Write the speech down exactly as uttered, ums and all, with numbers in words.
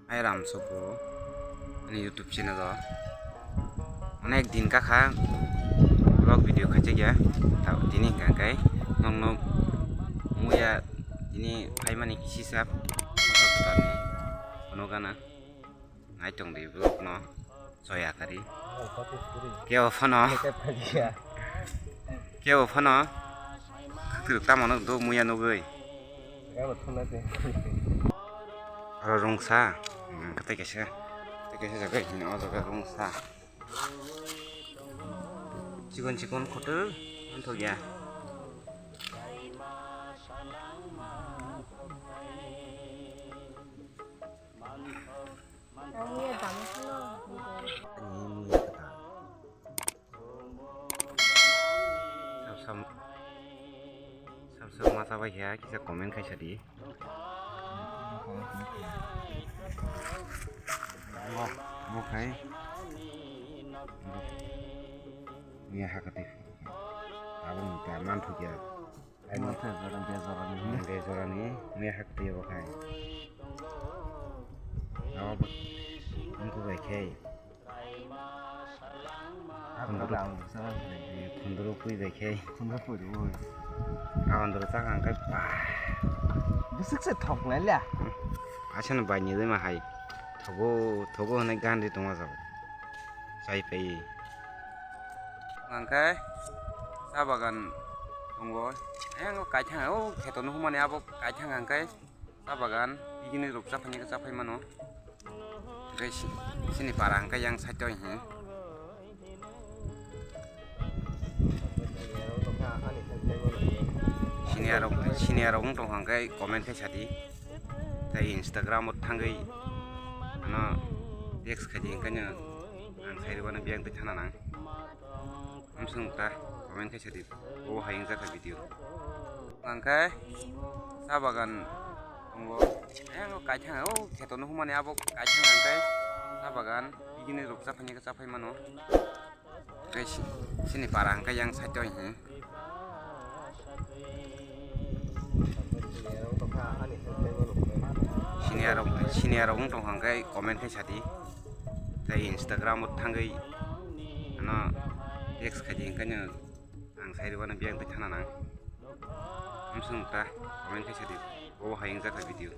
Hai Ram Sobo, ani YouTube channel o onek din kakha vlog video khaijakya. Ta tini hwnkha khe nokno muya tini phaimani kisisa motor kwtalni phunukgana. Naitong di vlog no soya kari. Kebo phano. Kebo phano. Khwtwrwk tamo nuk do muya nugwi. Oro rungsa. Hmm, tei kaisa. Tei kaisa jaga hino o jaga rungsa. Chikon chikon kotor. Anthok ya. Ani muya kwtal. Sab sab, sab sab masa bai khe kisa comment khaisa di. Bo khai. Muya hakati. Abo muya manthokya. Ai, manthok jora bejorani. Bejorani, muya hakti bo khai. Abo bo, wngkuk bai khai. Khunduru, khunduru pui bai khai. Khunduru pui bai. Abandoro chakha hwnkhe, bah. Bwswk se thok nai le. Asano bai ni ma hai. Thogo, thogo hwnwi gandhi tongma jabo. Chai pai. Hwnkhe cha bagan tongo. Ayang kaithang, o kheto nuhumani abo kaithang hwnkhe cha bagan bini rok chaphai ni chaphai mano. Hwnkhe si-, sini para hwnkhe yang side o hi. Senior rok, senior rok wng tong hwnkhe comment khe sadi. Tei Instagram o thangwi ano text khaidi hwnkhe no ang sai rwmani biyang twi thana nang. Amswng ta comment khe sadi. Bo hai wngjakha video. Hwnkhe cha bagan tongo. Ayang kaithang o kheto nuhumani abo kaithang hwnkhe cha bagan bini rok chaphai ni chaphai mano. Hwnkhe si-, sini para hwnkhe yang side o hi. Senior rok, senior rok wng tong hwnkhe comment khe sadi. Tei Instagram o thangwi ano text khaidi hwnkhe no ang sai rwmani biyang twi thana nang. Amswng ta comment khe sadi. Bo hai wngjakha video.